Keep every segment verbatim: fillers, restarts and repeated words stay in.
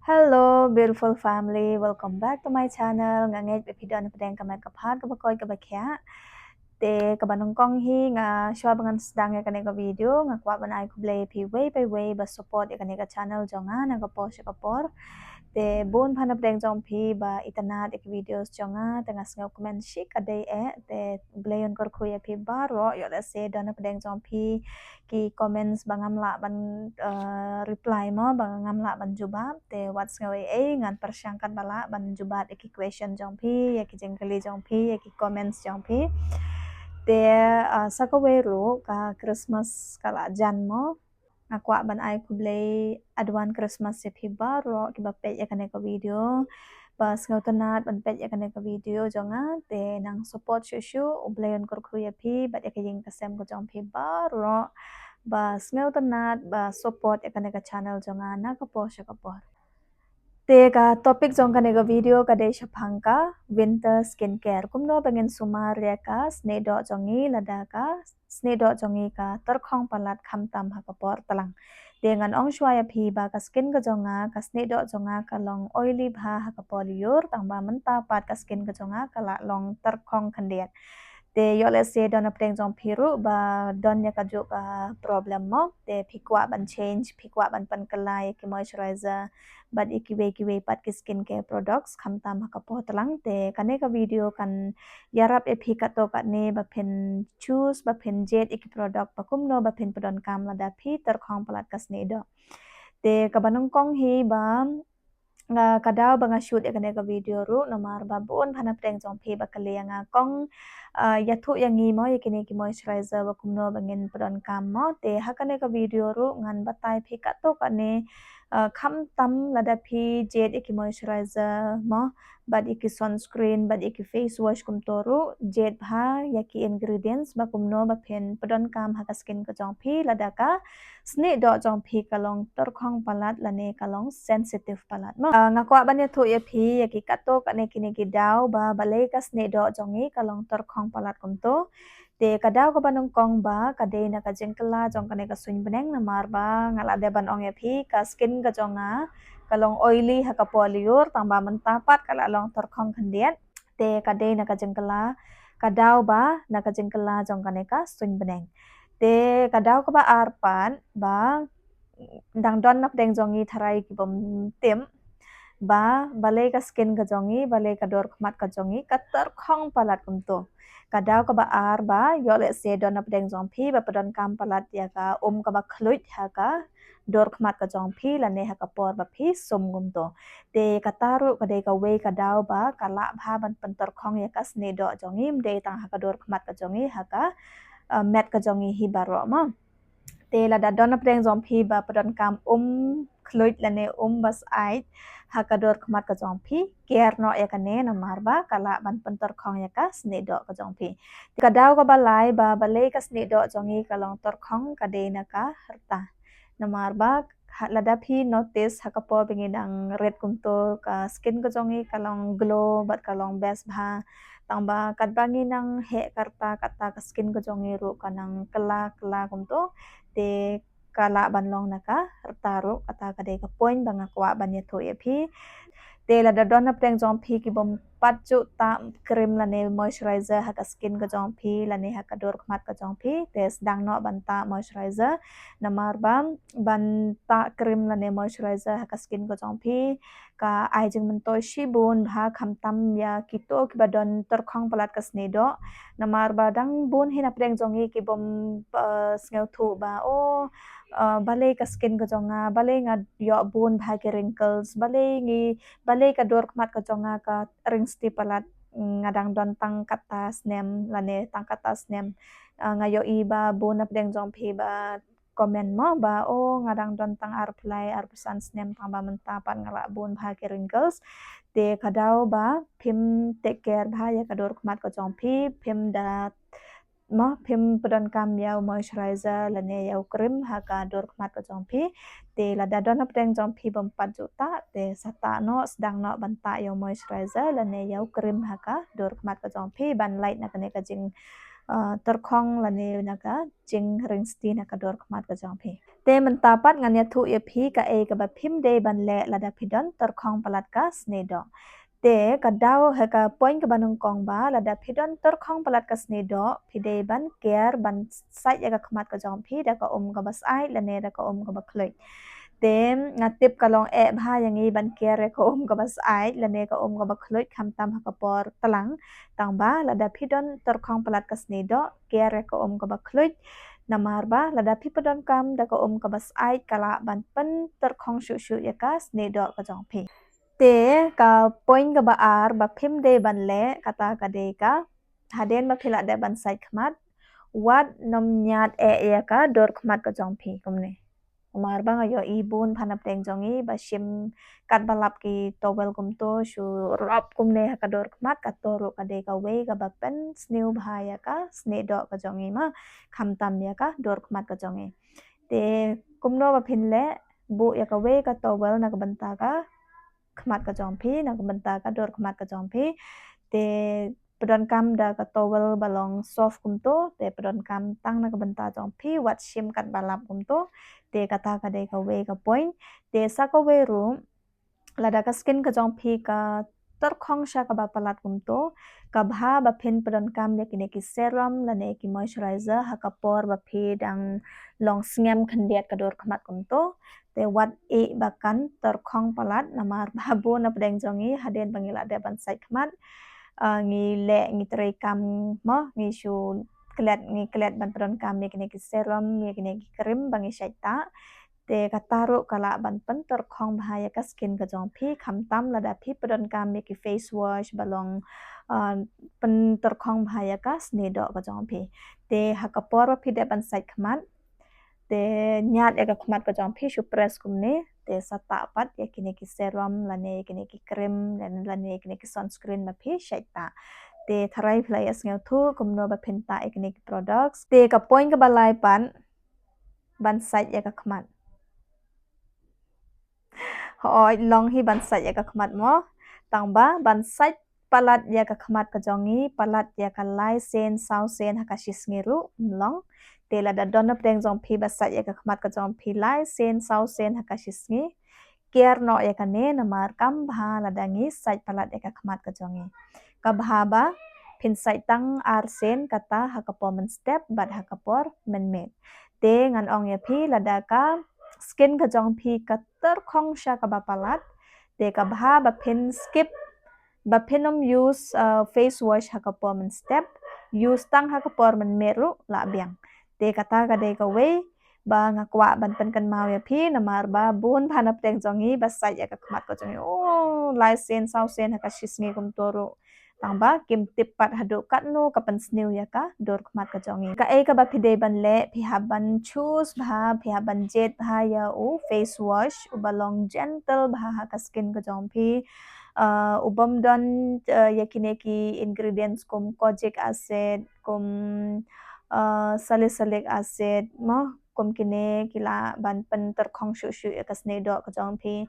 Hello beautiful family, welcome back to my channel. Nga ngeit ba phi don pdeng ka met ka phad, kaba koit kaba khiah. Te kaba nyngkong hi, nga shuwa ba ngan sdang ïa kane ka video, nga kwah ban ai khublei ïa phi wei pa wei ba support ïa kane ka channel jong nga na ka por sha ka por. Te bun bha na pdeng jong phi ba itynnad ïa ki videos jong nga, te nga sngewkmen shikatdei eh. Te Blei un kyrkhu ïa phi baroh. Ïoh lehse don na pdeng jong phi ki comments ba ngam lah ban, eh, reply mo, ba ngam lah ban jubab. Te wat sngew ei ei, ngan pyrshang katba lah ban jubab ïa ki question jong phi, ïa ki jingkylli jong phi, ïa ki comments jong phi. Te, eh, sa kawei ruh, ka Christmas ka la jan mo. Nga kwah ban ai khublei advance Christmas ïa phi baroh kiba peit ïa kane ka video. Ba sngewtynnad ban peit ïa kane ka video jong nga, te nang support shuh shuh, U Blei un kyrkhu ïa phi bad ïa ka ïing ka sem ka jong phi baroh ba sngewtynnad ba support ïa kane ka channel jong nga na ka por sha ka por. Te ka topic jong kane ka video ka dei shaphang ka winter skincare. Kumno ba ngin sumar ïa ka snieh doh jong ngi lada ka snieh doh jong ngi ka tyrkhong palat khamtam ha ka por tlang. Te ngan ong shuwa ïa phi ba ka skin ka jong nga, ka snieh doh jong nga ka long oily bha ha ka por lyiur, tangba mynta pat ka skin ka jong nga ka la long tyrkhong khyndiat. Te ïoh lehse don na pdeng jong phi ruh ba don ïa kajuh ka problem mo. Te phi kwah ban change, phi kwah ban pynkylla ïa ki moisturizer bad ïa kiwei kiwei pat ki skincare products khamtam ha ka por tlang. Te kane ka video kan ïarap ïa phi katto katne ba phin choose, ba phin jied ïa ki product ba kumno ba phin pyndonkam lada phi tyrkhong palat ka snieh doh. Te kaba nyngkong hi ba nga, ka daw ba nga shoot ïa kane ka video ruh namar ba bun bha na pdeng jong phi ba kylli ïa nga, kong, ah, ïathuh ïa ngi mo ïa kine ki moisturizer ba kumno ba ngin pyndonkam mo. Te ha kane ka video ruh ngan batai phi katto katne, ah, khamtam lada phi jied ïa ki moisturizer mo, bad ïa ki sunscreen, bad ïa ki face wash kumto ruh, jied bha ïa ki ingredients ba kumno ba phin pyndonkam ha ka skin ka jong phi lada ka snieh doh jong phi ka long tyrkhong palat lane ka long sensitive palat mo. Ah, nga kwah ban ïathuh ïa phi ïa ki katto katne kine ki daw ba balei ka snieh doh jong ngi ka long tyrkhong palat kumto. Te ka daw kaba nyngkong ba ka dei na ka jingkylla jong kane ka suiñ bneng namar ba nga la dep ban ong ïa phi ka skin ka jong nga ka long oily ha ka por lyiur, tangba mynta pat ka la long tyrkhong khyndiat. Te ka dei na ka jingkylla, ka daw ba na ka jingkylla jong kane ka suiñ bneng. Te ka daw kaba ar pat ba dang don na pdeng jong ngi tharai ki bym tip ba balei ka skin ka jong ngi, balei ka dur khmat ka jong ngi ka tyrkhong palat kumto. Ka daw kaba ar ba ïoh lehse don na pdeng jong phi ba pyndonkam palat ïa ka um kaba khluit ha ka dur khmat ka jong phi lane ha ka por ba phi sum kumto. Te kata ruh ka dei kawei ka daw ba ka lah bha ban pyntyrkhong ïa ka snieh doh jong ngi, ym dei tang ha ka dur khmat ka jong ngi, ha ka, eh, met ka jong ngi hi baroh mo. Te lada don na pdeng jong phi ba pyndonkam um khluit lane um ba sait ha ka dur khmat ka jong phi, kiar noh ïa kane namar ba ka lah ban pyntyrkhong ïa ka snieh doh ka jong phi. Te ka daw kaba lai ba balei ka snieh doh jong ngi ka long tyrkhong ka dei na ka rta. Namar ba ha, lada phi notice ha ka por ba ngi dang rit kumto ka skin ka jong ngi ka long glow bad ka long best bha. Tangba katba ngi nang heh ka rta kata ka skin ka jong ngi ruh ka nang kylla kylla kumto. Te ka lah ban long na ka rta ruh, kata ka dei ka point ba nga kwah ban ïathuh ïa phi. Te lada don na pdeng jong phi ki bym pat ju tah cream lane moisturizer ha ka skin ka jong phi lane ha ka dur khmat ka jong phi, te sdang noh ban tah moisturizer namar ba ban tah cream lane moisturizer ha ka skin ka jong phi ka ai jingmyntoi shibun bha khamtam ïa kito kiba don tyrkhong palat ka snieh doh. Namar ba dang bun hi na pdeng jong ngi ki bym, eh, sngewthuh ba, oh, eh, balei ka skin ka jong nga, balei nga ïoh bun bha ki wrinkles, balei ngi, balei ka dur khmat ka jong nga ka ring stie palat, nga dang don tang kata snem lane tang kata snem. Eh, nga ïohi ba bun na pdeng jong phi ba comment mo ba, oh, nga dang don tang arphew lai arphew san snem tangba mynta pat nga lah bun bha ki wrinkles. Te ka daw ba phim take care bha ïa ka dur khmat ka jong phi, phim da mo, phim pyndonkam ïa u moisturizer lane ïa u cream ha ka dur khmat ka jong phi. Te lada don na pdeng jong phi bym pat ju tah, te sa tah noh, sdang noh ban tah ïa u moisturizer lane ïa u cream ha ka dur khmat ka jong phi ban lait na kane ka jing uh, tyrkhong lane na ka jingring sti na ka dur khmat ka jong phi. Te mynta pat ngan ïathuh ïa phi kaei kaba phim dei ban leh lada phi don tyrkhong palat ka snieh doh. Te ka daw ha ka point kaba nyngkong ba lada phi don tyrkhong palat ka snieh doh, phi dei ban care ban sait ïa ka khmat ka jong phi da ka um kaba sait lane da ka um kaba khluit. Te nga tip ka long eh bha ïa ngi ban care ïa ka um kaba sait lane ka um kaba khluit khamtam ha ka por tlang. Tang ba lada phi don tyrkhong palat ka snieh doh, care ïa ka um kaba khluit. Namar ba lada phi pyndonkam da ka um kaba sait ka lah ban pyntyrkhong shuh shuh ïa ka snieh doh ka jong phi. Te ka point kaba ar ba phim dei ban leh kata ka dei ka, hadien ba phi la dep ban sait khmat, wat nym ñiad eh ïa ka dur khmat ka jong phi kumne. Namar ba nga ïohi bun bha na pdeng jong ngi ba shim katba lap ki towel kumto shu rop kumne ha ka dur khmat, kato ruh ka dei kawei kaba pynsniew bha ïa ka snieh doh ka jong ngi ma, khamtam ïa ka dur khmat ka jong ngi. Te kumno ba phin leh, buh ïa kawei ka towel na ka bynta ka khmat ka jong phi, na ka bynta ka dur khmat ka jong phi. Te pyndonkam da ka towel ba long soft kumto, te pyndonkam tang na ka bynta jong phi, wat shim katba lap kumto. Te kata ka dei kawei ka point. Te sa kawei ruh, lada ka skin ka jong phi ka tyrkhong sha kaba palat kumto, ka bha ba phin pyndonkam ïa kine ki serum lane ki moisturizer ha ka por ba phi dang long sngem khyndiat ka dur khmat kumto. Te wat ïeh ba kan tyrkhong palat namar ba bun na pdeng jong ngi hadien ba ngi la dep ban sait khmat, uh, ngi leh, ngi trei kam mo, ngi shu klet, ngi klet ban pyndonkam ïa kine ki serum, ïa kine ki cream ba ngi sait ta. Te kata ruh ka lah ban pyntyrkhong bha ïa ka skin ka jong phi, khamtam lada phi pyndonkam ïa ki face wash ba long, uh, pyntyrkhong bha ïa ka snieh doh ka jong phi. Te ha ka por ba phi dep ban sait khmat, te ñiad ïa ka khmat ka jong phi shu press kumne, te sa tah pat ïa kine ki serum lane ïa kine ki cream lane, lane ïa kine ki sunscreen ba phi sait ta. Te tharai phi la ïa sngewthuh kumno ba phin tah ïa kine ki products. Te ka point kaba lai pat, ban sait ïa ka khmat. Hooid, long hi ban sait ïa ka khmat mo. Tang ba ban sait palat ïa ka khmat ka jong ngi, palat ïa ka lai sien saw sien ha ka shi sngi ruh, long. Te lada don na pdeng jong phi ba sait ïa ka khmat ka jong phi lai sien saw sien ha ka shi sngi, care noh ïa kane namar kam bha lada ngi sait palat ïa ka khmat ka jong ngi. Ka bha ba phin sait tang ar sien kata ha ka por mynstep bad ha ka por mynmiet. Te ngan ong ïa phi lada ka skin ka jong phi ka tyrkhong sha kaba palat, te ka bha ba phin skip, ba phin ym use, uh, face wash ha ka por mynstep, use tang ha ka por mynmiet ruh lah biang. Te kata ka dei kawei ba nga kwah ban pynkynmaw ïa phi namar ba bun bha na pdeng jong ngi ba sait ïa ka khmat ka jong ngi, oh, lai sien saw sien ha ka shi sngi kumto ruh. Tang ba kim tip pat haduh katno ka pynsniew ïa ka dur khmat ka jong ngi. Kaei kaba phi dei ban leh, phi hap ban choose bha, phi hap ban jied bha ïa u face wash uba long gentle bha ha ka skin ka jong phi. Uh, u bym don, uh, ïa kine ki ingredients kum kojic acid, kum, uh, salicylic acid mo, kum kine ki lah ban pyntyrkhong shuh shuh ïa ka snieh doh ka jong phi.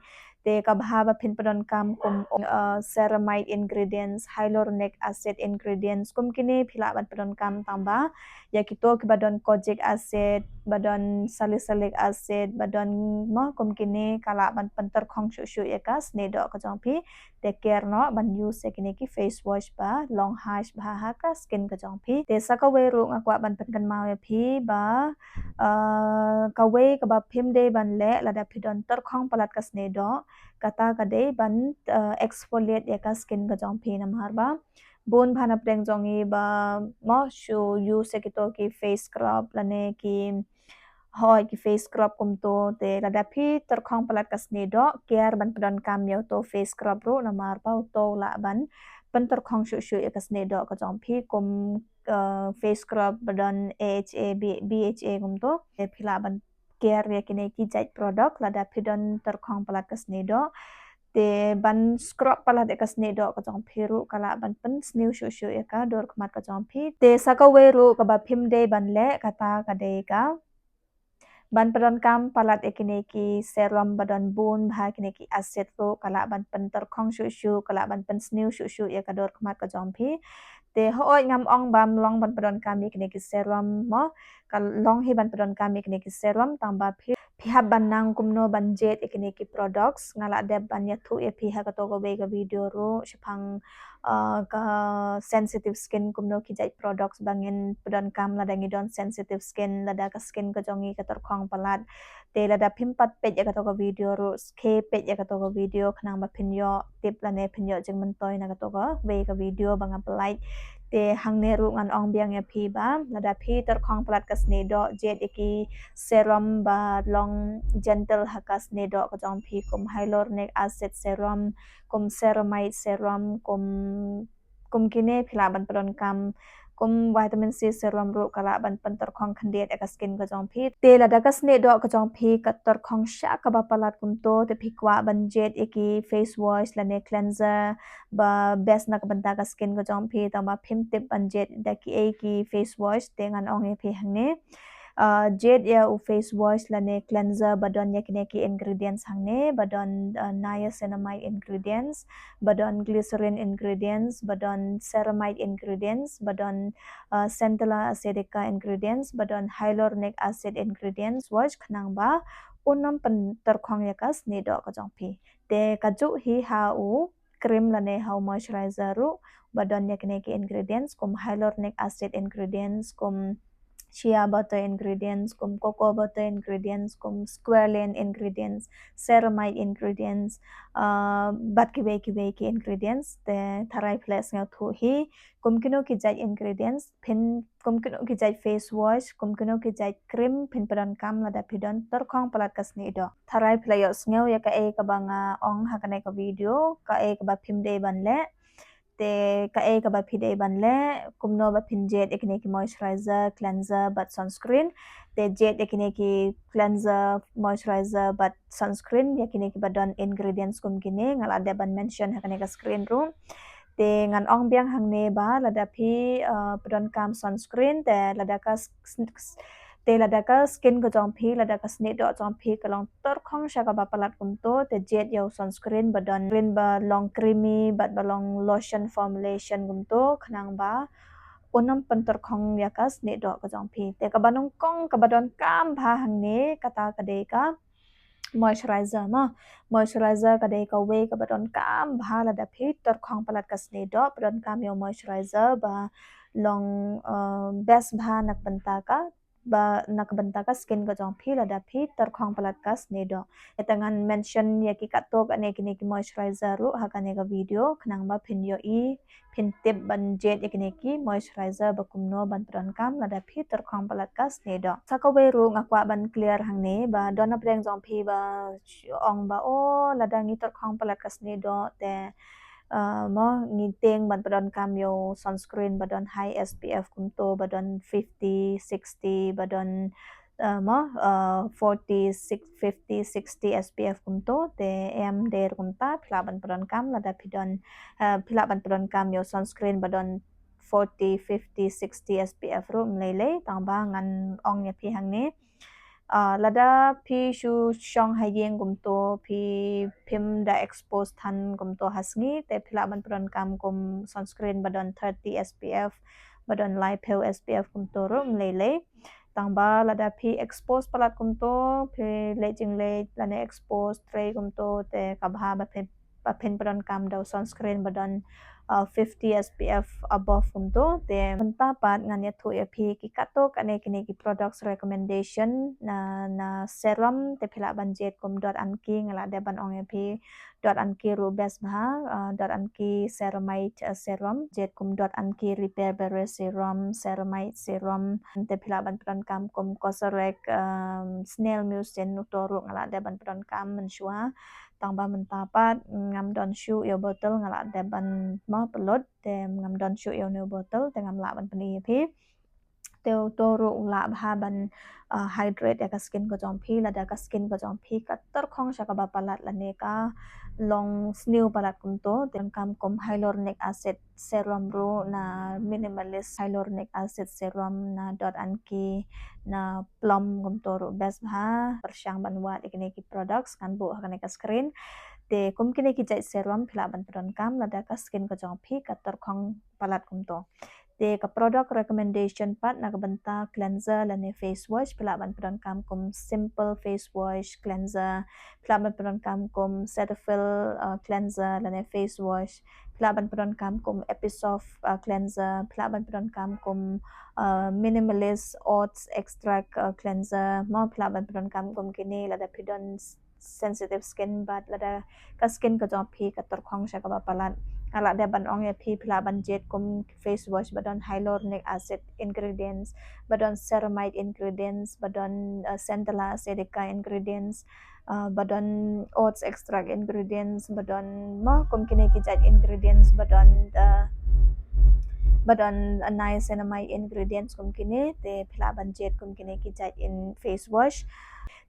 Te ka bha ba phin pyndonkam kum, uh, ceramide ingredients, hyaluronic acid ingredients, kum kine phi lah ban pyndonkam, tang ba ïa kito kiba don kojic acid, ba don salicylic acid, ba don mo, kum kine ka lah ban pyntyrkhong shuh shuh ïa ka snieh doh ka jong phi. Te care noh ban use ïa kine ki face wash ba long harsh bha ha ka skin ka jong phi. Te sa kawei ruh nga kwah ban pynkynmaw ïa phi ba, uh, kawei kaba phim dei ban leh lada phi don tyrkhong palat ka snieh doh, kata ka dei ban, uh, exfoliate ïa ka skin ka jong phi namar ba bun bha na pdeng jong ngi ba mo shu use ïa kito ki face scrub lane ki, hooid, ki face scrub kumto. Te lada phi tyrkhong palat ka snieh doh, care ban pyndonkam ïa uto face scrub ruh namar ba uto u lah ban pyntyrkhong shuh shuh ïa ka snieh doh ka jong phi kum, uh, face scrub ba don A H A, B-, B H A kumto. Te phi lah ban care ïa kine ki jait product lada phi don tyrkhong palat ka snieh doh. Te ban scrub palat ïa ka snieh doh ka jong phi ruh ka lah ban pynsniew shuh shuh ïa ka dur khmat ka jong phi. Te sa kawei ruh kaba phim dei ban leh, kata ka dei ka ban pyndonkam palat ïa kine ki serum ba don bun bha kine ki acid ruh ka lah ban pyntyrkhong shuh shuh, ka lah ban pynsniew shuh shuh ïa ka dur khmat ka jong phi. Te hooid ngam ong ba ym long ban pyndonkam ïa kine ki serum mo, ka long hi ban pyndonkam ïa kine ki serum, tang ba phi, phi hap ban nang kumno ban jied ïa kine ki products. Nga la dep ban ïathuh ïa phi ha kato kawei ka video ruh shaphang, uh, ka sensitive skin, kumno ki jait products ba ngin pyndonkam lada ngi don sensitive skin, lada ka skin ka jong ngi ka tyrkhong palat. Te lada phim pat peit ïa kato ka video ruh, skip peit ïa kato ka video khnang ba phin ïoh tip lane phin ïoh jingmyntoi na kato kawei ka video ba nga pyllait. Te hangne ruh ngan ong biang ïa phi ba lada phi tyrkhong palat ka snieh doh, jied ïa ki serum ba long gentle ha ka snieh doh ka jong phi, kum hyaluronic acid serum, kum ceramide serum, kum, kum kine phi lah ban pyndonkam, kum vitamin C serum ruh ka lah ban pyntyrkhong khyndiat ïa ka skin ka jong phi. Te lada ka snieh doh ka jong phi ka tyrkhong sha kaba palat kumto, te phi kwah ban jied ïa ki face wash lane cleanser ba best na ka bynta ka skin ka jong phi, tang ba phim tip ban jied da kiei ki face wash, te ngan ong ïa phi hangne. Uh, jied ïa u face wash lane cleanser ba don ïa kine ki ingredients hangne, ba don, uh, niacinamide ingredients, ba don glycerin ingredients, ba don ceramide ingredients, ba don, uh, centella asiatica ingredients, ba don hyaluronic acid ingredients, wash khnang ba un ym pyntyrkhong ïa ka snieh doh ka jong phi. Te kajuh hi ha u cream lane ha u moisturizer ruh ba don ïa kine ki ingredients, kum hyaluronic acid ingredients, kum shea butter ingredients, kum cocoa butter ingredients, kum squalane ingredients, ceramide ingredients, uh, bad kiwei kiwei ki ingredients. Te tharai phi la sngewthuh hi kum kino ki jait ingredients phin, kum kino ki jait face wash, kum kino ki jait cream phin pyndonkam lada phi don tyrkhong palat ka snieh doh. Tharai phi la ïohsngew ïa kaei kaba nga ong ha kane ka video, kaei kaba phim dei ban leh. Te kaei kaba phi dei ban leh, kumno ba phin jied ïa kine ki moisturizer, cleanser bad sunscreen. Te jied ïa kine ki cleanser, moisturizer bad sunscreen ïa kine kiba don ingredients kum kine, nga la dep ban mention ha kane ka screen ruh. Te ngan ong biang hangne ba lada phi, uh, pyndonkam sunscreen, te lada ka s-, s-, te lada ka skin ka jong phi, lada ka snieh doh jong phi ka long tyrkhong sha kaba palat kumto, te jied ïa u sunscreen ba don, screen ba long creamy bad ba long lotion formulation kumto, khnang ba un ym pyntyrkhong ïa ka snieh doh ka jong phi. Te kaba nyngkong kaba donkam bha hangne kata ka dei ka moisturizer mo. Moisturizer ka dei kawei kaba donkam bha lada phi tyrkhong palat ka snieh doh, pyndonkam ïa u moisturizer ba long, uh, best bha na ka bynta ka, ba na ka bynta ka skin ka jong phi lada phi tyrkhong palat ka snieh doh. Te ngan mention ïa ki katto katne kine ki moisturizer ruh ha kane ka video khnang ba phin ïohi, phin tip ban jied ïa kine ki moisturizer ba kumno ban pyndonkam lada phi tyrkhong palat ka snieh doh. Sa kawei ruh nga kwah ban clear hangne ba don na pdeng jong phi ba ong ba, oh, lada ngi tyrkhong palat ka snieh doh te, uh, mo, ngi tieng ban pyndonkam ïa u sunscreen ba don high S P F kumto, ba don fifty, sixty, ba don, uh, mo, uh, forty, six, fifty, sixty S P F kumto, te em dei ruh kumta, phi lah ban pyndonkam lada phi don, uh, phi lah ban pyndonkam ïa u sunscreen ba don forty, fifty, sixty S P F ruh ym lei lei, tang ba ngan ong ïa phi hangne. Uh, lada phi shu shong ha ïing kumto, phi phim da expose than kumto ha sngi, te phi lah ban pyndonkam kum sunscreen ba don thirty S P F, ba don laiphew S P F kumto ruh ym lei lei. Tang ba lada phi expose palat kumto, phi leit jingleit lane expose trei kumto, te ka bha ba phi, ba phin pyndonkam da u sunscreen ba don, uh, fifty S P F above kumto. Te mynta pat ngan ïathuh ïa phi ki katto katne kine ki products recommendation. Na, na serum te phi lah ban jied kum Dot and Key, nga la dep ban ong ïa phi, Dot and Key ruh best bha, uh, Dot and Key ceramide, uh, serum, jied kum Dot and Key repair barrier serum, ceramide serum, te phi lah ban pyndonkam kum Cosrx, um, snail mucin, uto ruh nga la dep ban pyndonkam mynshuwa. Tang ba mynta pat ngam don shuh ïa u bottle, nga la dep ban mo pynlut, te ngam don shuh ïa une u bottle, te ngam lah ban pyni ïa phi. Te uto ruh u lah bha ban, uh, hydrate ïa ka skin ka jong phi, lada ka skin ka jong phi ka tyrkhong sha kaba palat lane ka long sniew palat kumto, te pyndonkam kum hyaluronic acid serum ruh, na minimalist hyaluronic acid serum, na Dot and Key, na Plum kumto ruh best bha. Pyrshang ban wad ïa kine ki products ngan buh ha kane ka screen. Te kum kine ki jait serum phi lah ban pyndonkam lada ka skin ka jong phi ka tyrkhong palat kumto. Te ka product recommendation pat na ka bynta cleanser lane face wash phi lah ban pyndonkam kum simple face wash cleanser, phi lah ban pyndonkam kum Cetaphil uh, cleanser lane face wash, phi lah ban pyndonkam kum Episoft uh, cleanser, phi lah ban pyndonkam kum uh, minimalist oats extract uh, cleanser, mo phi lah ban pyndonkam kum kine lada phi don sensitive skin bad lada ka skin ka jong phi ka tyrkhong sha kaba palat. Nga lah dep ban ong ïa phi phi lah ban jied kum face wash ba don hyaluronic acid ingredients, ba don ceramide ingredients, ba don uh, centella asiatica ingredients, uh, ba don oats extract ingredients, ba don mo kum kine ki jait ingredients, ba don uh, ba don uh, niacinamide ingredients kum kine, te phi lah ban jied kum kine ki jait in face wash.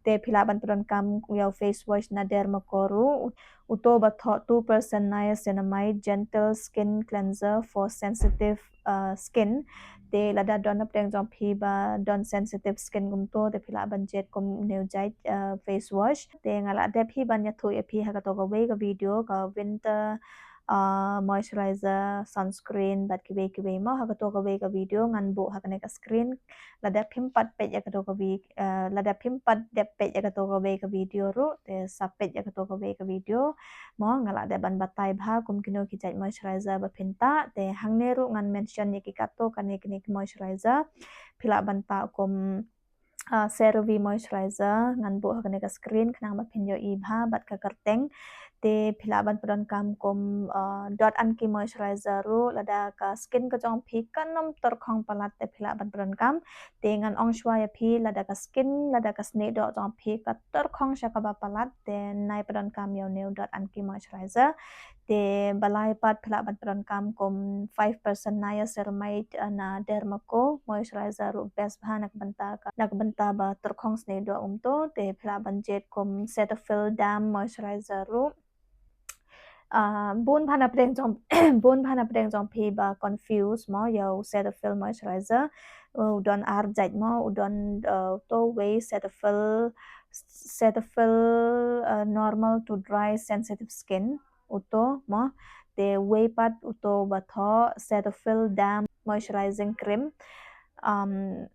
Te phi lah ban pyndonkam ïa u face wash na Dermaco ruh. Uto ba thoh two percent niacinamide gentle skin cleanser for sensitive uh, skin. Te lada don na pdeng jong phi ba don sensitive skin kumto te phi lah ban jied kum une u jait uh, face wash. Te nga lah dep hi ban ïathuh ïa phi ha kato kawei ka video ka winter uh, moisturizer, sunscreen bad kiwei kiwei mo. Ha kato kawei ka video ngan buh ha kane ka screen. Lada phim pat peit ïa kato kawei uh, lada phim pat dep peit ïa kato kawei ka video ruh te sa peit ïa kato kawei ka video. Mo nga lah dep ban batai bha kum kino ki jait moisturizer ba phin tah, te hangne ruh ngan mention ïa ki katto katne kine ki moisturizer. Phi lah ban tah kum uh, CeraVe moisturizer, ngan buh ha kane ka screen khnang ba phin ïohi bha bad ka kyrteng. Te phi lah ban pyndonkam kum uh, Dot and Key moisturizer ruh, lada ka skin ka jong phi kan ym tyrkhong palat te phi lah ban pyndonkam. Te ngan ong shuwa ïa phi lada ka skin, lada ka snieh doh jong phi ka tyrkhong sha kaba palat te nai pyndonkam ïa une u Dot and Key moisturizer. Te ba lai pat phi lah ban pyndonkam kum five percent niacinamide uh, na Dermaco moisturizer ruh best bha na ka bynta ka, na ka bynta ba tyrkhong snieh doh kumto. Te phi lah ban jied kum Cetaphil Damp moisturizer ruh. Uh, bun bha na pdeng jong bun bha na pdeng jong phi ba confuse mo ïa u Cetaphil moisturizer. U don ar jait mo, u don uh, uto wei Cetaphil, Cetaphil uh, normal to dry sensitive skin. Uto mo, te wei pat uto ba thoh Cetaphil Damp moisturizing cream. Um,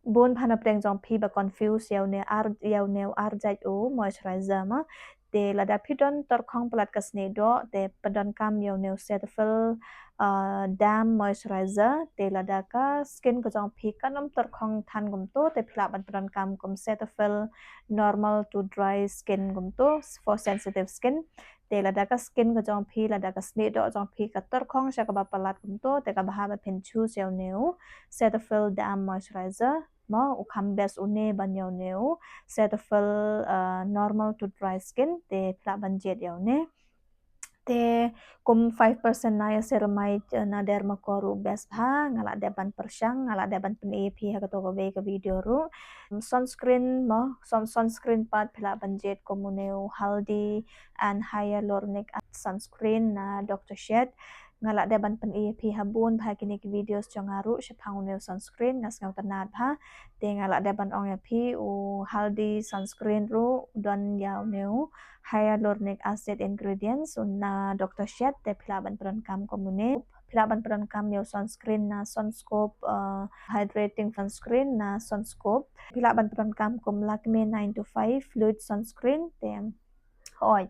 bun bha na pdeng jong phi ba confuse ïa une ar, ïa une u ar jait u moisturizer mo. Te lada phi don tyrkhong palat ka snieh doh te pyndonkam ïa une u Cetaphil uh, Damp moisturizer. Te lada ka skin ka jong phi kan ym tyrkhong than kumto te phi lah ban pyndonkam kum Cetaphil normal to dry skin kumto, for sensitive skin. Te lada ka skin ka jong phi, lada ka snieh doh jong phi ka tyrkhong sha kaba palat kumto te kaba bha ba phin choose ïa une u Cetaphil Damp moisturizer. Mo u kham best une ban ïa une u Cetaphil uh, normal to dry skin te phi lah ban jied ïa une. Te kum five percent niacinamide uh, na Dermaco ruh best bha, nga lah dep ban pyrshang, nga lah dep ban pyni ïa phi ha kato kawei ka video ruh. Um, sunscreen mo, sun, sunscreen pat phi lah ban jied kum une u Haldi and Hyaluronic Acid sunscreen na Doctor Sheth. Nga lah dep ban pyni ïa phi ha bun bha kine ki videos jong nga ruh shaphang une u sunscreen, nga sngewtynnat bha. Te nga lah dep ban ong ïa phi u Haldi sunscreen ruh u don ïa une u hyaluronic acid ingredients u na Doctor Sheth, te phi lah ban pyndonkam kum une. Phi lah ban pyndonkam ïa u sunscreen na Sunscope uh, hydrating sunscreen na Sunscope. Phi lah ban pyndonkam kum Lakmé nine to five fluid sunscreen te Hooid.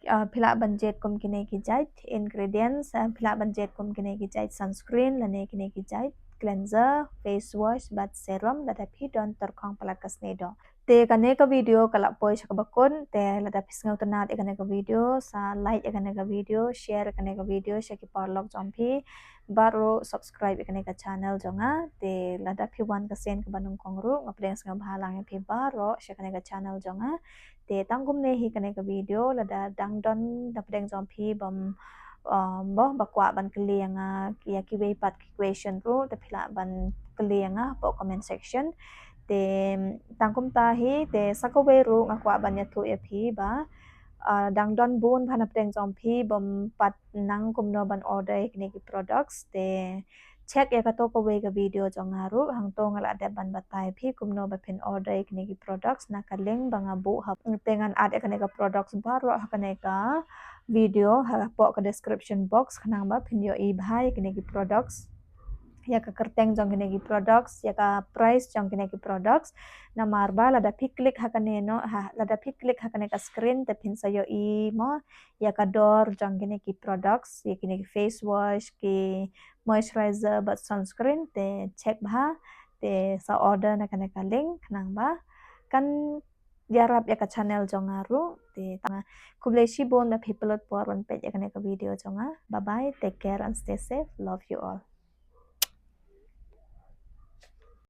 Uh, phi lah ban jied kum kine ki jait ingredients, uh, phi lah ban jied kum kine ki jait sunscreen lane kine ki jait cleanser, face wash bad serum lada phi don tyrkhong palat ka snieh doh. Te kane ka video ka lah poi sha kaba kut, te lada phi sngewtynnat ïa kane ka video sa like ïa kane ka video, share ïa kane ka video sha ki paralok jong phi. Baroh subscribe ïa kane ka channel jong nga, te lada phi wan ka sien kaba nyngkong ruh nga pdiang sngewbha lang ïa phi baroh sha kane ka channel jong nga. Te tang kumne hi kane ka video, lada dang don na pdeng jong phi bym, um, ba kwah ban kylli ïa nga ïa kiwei pat ki question ruh te phi lah ban kylli ïa nga hapoh comment section. Te tang kumta hi, te sa kawei ruh nga kwah ban ïathuh ïa phi ba uh, dang don bun bha na pdeng jong phi bym pat nang kumno ban order ïa kine ki products, te check ïa kato kawei ka video jong nga ruh, hangto nga la dep ban batai phi kumno ba phin order ïa kine ki products na ka link ba nga buh hap. Te ngan add ïa kane ka products baroh ha kane ka video hapoh ka description box khnang ba phin ïohi bha ïa kine ki products, ïa ka kyrteng jong kine ki products, ïa ka price jong kine ki products. Namar ba lada phi click ha kane, no, ha, lada phi click ha kane ka screen te phin sa ïohi mo ïa ka dor jong kine ki products, ïa kine ki face wash, ki moisturizer bad sunscreen, te check bha, te sa order na kane ka link khnang ba kan ïarap ïa ka channel jong nga ruh. Te tang, khublei shibun ba phi pynlut por ban peit ïa kane ka video jong nga. Bye bye, take care and stay safe. Love you all.